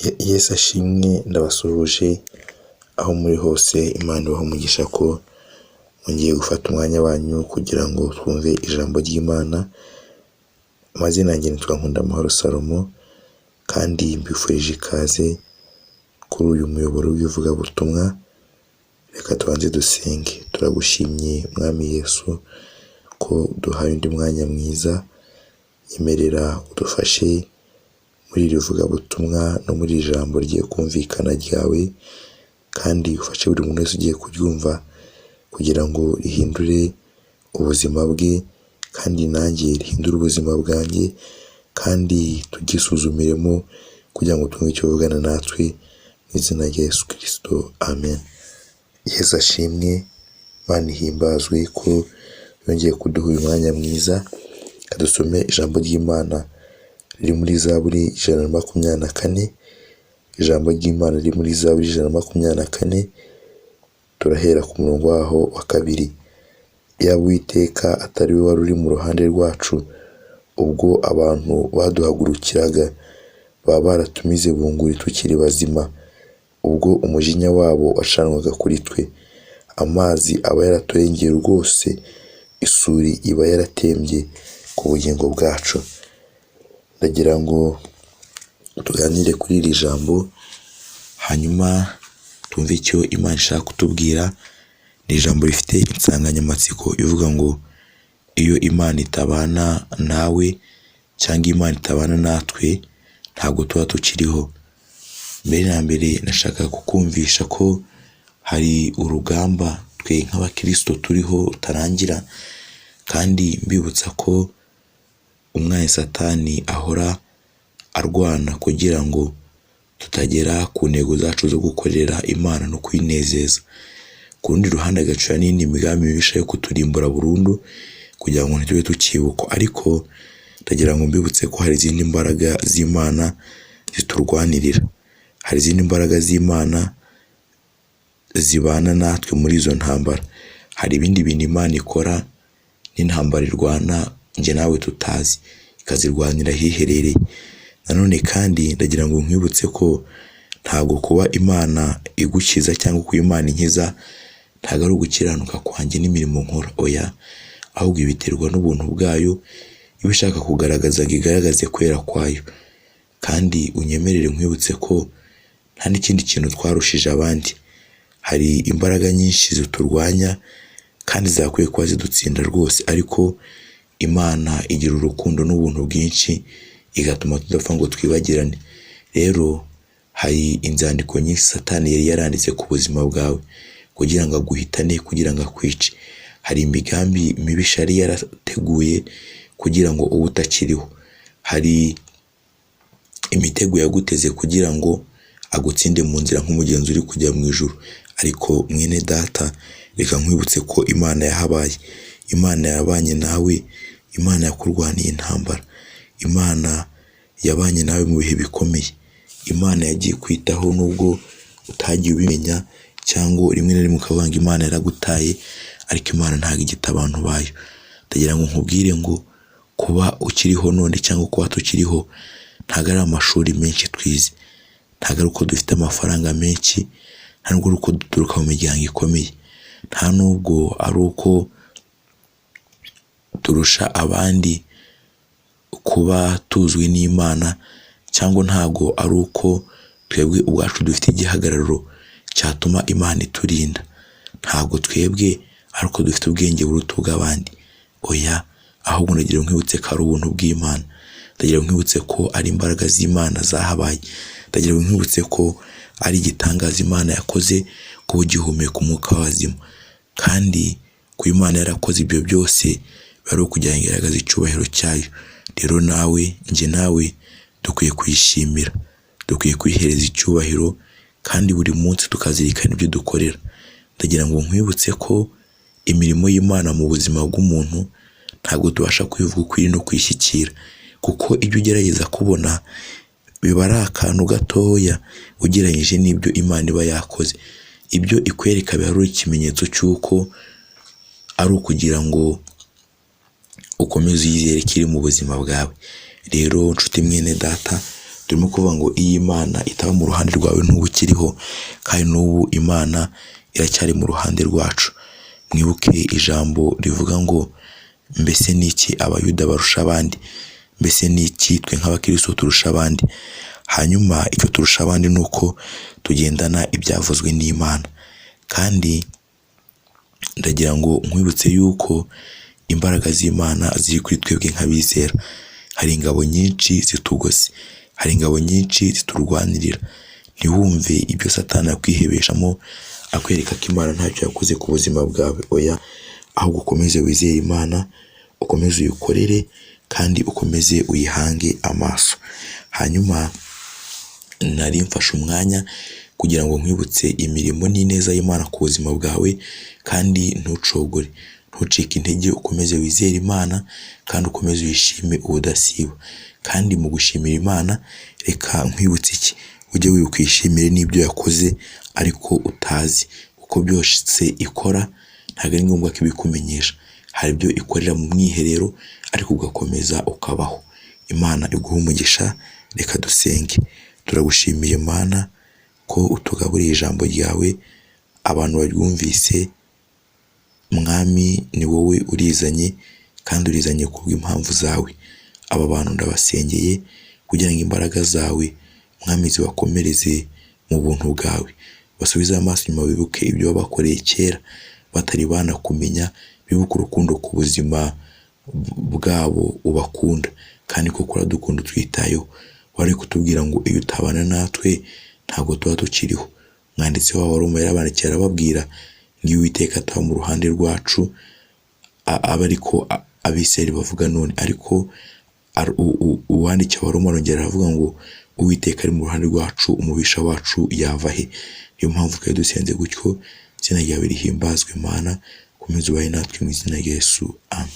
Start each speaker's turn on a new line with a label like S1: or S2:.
S1: Yesu ashimwe, ndabasuhuje aho muri hose. Imana ibahe umugisha ko mwongeye gufata umwanya wanyu kugira ngo twumve ijambo ry'Imana. Amazina yanjye nitwa Nkundamahoro Salomo, kandi mbifurije ikaze kuri uyu muyoboro w'ivugabutumwa. Reka tubanze dusenge. Turagushimye, Mwami Yesu, ko uduhaye undi mwanya mwiza. Nyemerera udufashe muri iri vugabutumwa no muri iri jambo rigiye kumvikana ryawe, kandi ufashe buri muntu wese ugiye kuryumva kugira ngo rihindure ubuzima bwe, kandi nanjye rihindure ubuzima bwanjye, kandi turyisuzumiremo kugira ngo twumve icyo uvugana natwe, mu izina rya Yesu Kristo, amen. Yesu ashimwe, Imana ihimbazwe ko yongeye kuduha uyu mwanya mwiza. Reka dusome ijambo ry'Imana riri muri Zaburi 124, ijambo ry'Imana riri muri Zaburi 124, turahera ku murongo waho wa kabiri. Iyaba Uwiteka atari we wari uri mu ruhande rwacu ubwo abantu baduhagurukiraga, baba baratumize bunguri tukiri bazima, ubwo umujinya wabo wacanwaga kuri twe. Amazi aba yaraturengeye rwose, isuri iba yaratembye ku bugingo bwacu. Ndagira ngo tuganire kuri iri jambo, hanyuma twumve icyo Imana ishaka kutubwira. Ni ijambo rifite insanganyamatsiko ivuga ngo: "Iyo Imana itabana nawe cyangwa Imana itabana natwe, ntabwo tuba tukiriho." Mbere na mbere nashaka kukumvisha ko hari urugamba twe nk'abakirisito turiho rutarangira, kandi mbibutsa ko umwanzi Satani ahora arwana kugira ngo tutagera ku ntego zacu zo gukorera Imana no kwinezeza. Ku rundi ruhande agacura n'indi migambi mibisha yo kuturimbura burundu kugira ngo ntitube tukibukwa. Ariko ndagira ngo mbibutse ko hari izindi mbaraga z'Imana ziturwanirira. Hari izindi mbaraga z'Imana zibana natwe muri izo ntambara. Hari ibindi bintu Imana ikora n'intambara irwana njye nawe tutazi, ikazirwanira ahiherereye. Nanone kandi ndagira ngo nkwibutse ko ntabwo kuba Imana igukiza cyangwa kuba Imana inkiza ntabwo ari ugukiranuka kwanjye n'imirimo nkora, oya, ahubwo biterwa n'ubuntu bwayo iba ishaka kugaragaza ngo igaragaze kwera kwayo. Kandi unyemerere nkwibutse ko nta n'ikindi kintu twarushije abandi. Hari imbaraga nyinshi ziturwanya kandi zakwiye kuba zidutsinda rwose, ariko Imana igira urukundo n'ubuntu bwinshi, igatuma tudapfa ngo twibagirane. Rero hari inzandiko nyinshi Satani yari yaranditse ku buzima bwawe kugira ngo aguhitane, kugira ngo akwice. Hari imigambi mibisha yari yarateguye kugira ngo ube utakiriho. Hari imitego yaguteze kugira ngo agutsinde mu nzira nk'umugenzi uri kujya mu ijuru. Ariko mwene data, reka nkwibutse ko Imana yahabaye. Imana yabanye nawe, Imana yakurwaniye intambara. Imana yabanye nawe mu bihe bikomeye. Imana yagiye kwitaho nubwo utagiye ubimenya, cyangwa rimwe na rimwe ukavuga ngo Imana yaragutaye, ariko Imana ntabwo igita abantu bayo. Ndagira ngo nkubwire ngo kuba ukiriho none cyangwa kuba tukiriho ntabwo ari amashuri menshi twize, ntabwo ari uko dufite amafaranga menshi, nta nubwo ari uko duturuka mu miryango ikomeye, nta nubwo ari uko turusha abandi kuba tuzwi n'Imana, cyangwa ntabwo ari uko twebwe ubwacu dufite igihagararo cyatuma Imana iturinda. Ntabwo twebwe ari uko dufite ubwenge buruta ubw'abandi, oya, ahubwo ndagira ngo nkwibutse ko ari ubuntu bw'Imana. Ndagira ngo nkwibutse ko ari imbaraga z'Imana zahabaye. Ndagira ngo nkwibutse ko ari igitangaza Imana yakoze kuba ugihumeka umwuka w'abazima. Kandi kuba Imana yarakoze ibyo byose biba ari ukugira ngo igaragaze icyubahiro cyayo. Rero nawe, njye nawe, dukwiye kuyishimira, dukwiye kuyihereza icyubahiro, kandi buri munsi tukazirikana ibyo dukorera. Ndagira ngo nkwibutse ko imirimo y'Imana mu buzima bw'umuntu ntabwo tubasha kuyivuga uko iri no kuyishyikira, kuko ibyo ugerageza kubona biba ari akantu gatoya ugereranyije n'ibyo Imana iba yakoze. Ibyo ikwereka biba ari ikimenyetso cy'uko ari ukugira ngo ukomeze uyizere ko iri mu buzima bwawe. Rero nshuti mwene data, Turimo kuvuga ngo iyo Imana itaba mu ruhande rwawe ntuba ukiriho, kandi n'ubu Imana iracyari mu ruhande rwacu. Mwibuke ijambo rivuga ngo mbese ni iki Abayuda barusha abandi? Mbese ni iki twe nk'abakristo turusha abandi? Hanyuma icyo turusha abandi ni uko tugendana ibyavuzwe n'Imana. Kandi ndagira ngo nkwibutse yuko imbaraga z'Imana ziri kuri twebwe nk'abizera. Hari ingabo nyinshi zitugose, hari ingabo nyinshi ziturwanirira. Ntiwumve ibyo Satani akwihebeshamo akwereka ko Imana ntacyo yakoze ku buzima bwawe, oya, ahubwo ukomeze wizere Imana, ukomeze uyikorere kandi ukomeze uyihange amaso. Hanyuma nari mfashe umwanya kugira ngo nkwibutse imirimo n'ineza y'Imana ku buzima bwawe, kandi ntucogore, ntucike intege, ukomeze wizere Imana kandi ukomeze uyishime ubudasiba. Kandi mu gushimira Imana reka nkwibutse iki, ujye wibuka uyishimire n'ibyo yakoze ariko utazi, kuko byose ikora ntabwo ari ngombwa ko ibikumenyesha. Hari ibyo ikorera mu mwiherero ariko ugakomeza ukabaho. Imana iguhe umugisha, reka dusenge. Turagushimiye Mana ko utugaburiye ijambo ryawe, abantu baryumvise, Mwami ni wowe urizanye kandi urizanye kubw'impamvu zawe. Aba bantu ndabasengeye kugira ngo imbaraga zawe Mwami zibakomereze mu buntu bwawe, basubize amaso inyuma bibuke ibyo wabakoreye kera batari banakumenya, bibuke urukundo ku buzima bwabo ubakunda, kandi koko uradukunda utwitayeho. Wari kutubwira ngo iyo utabana natwe ntabwo tuba tukiriho. Umwanditsi w'Abaroma yarabandikiye arababwira ngo iyo Uwiteka ataba mu ruhande rwacu, aba ariko Abisirayeli bavuga none, ariko uwandikiye Abaroma arongera aravuga ngo Uwiteka ari mu ruhande rwacu, umubisha wacu yava he? Niyo mpamvu twari dusenze gutyo, izina ryawe rihimbazwe Mana, ukomeze ubahe natwe mu izina rya Yesu, amen.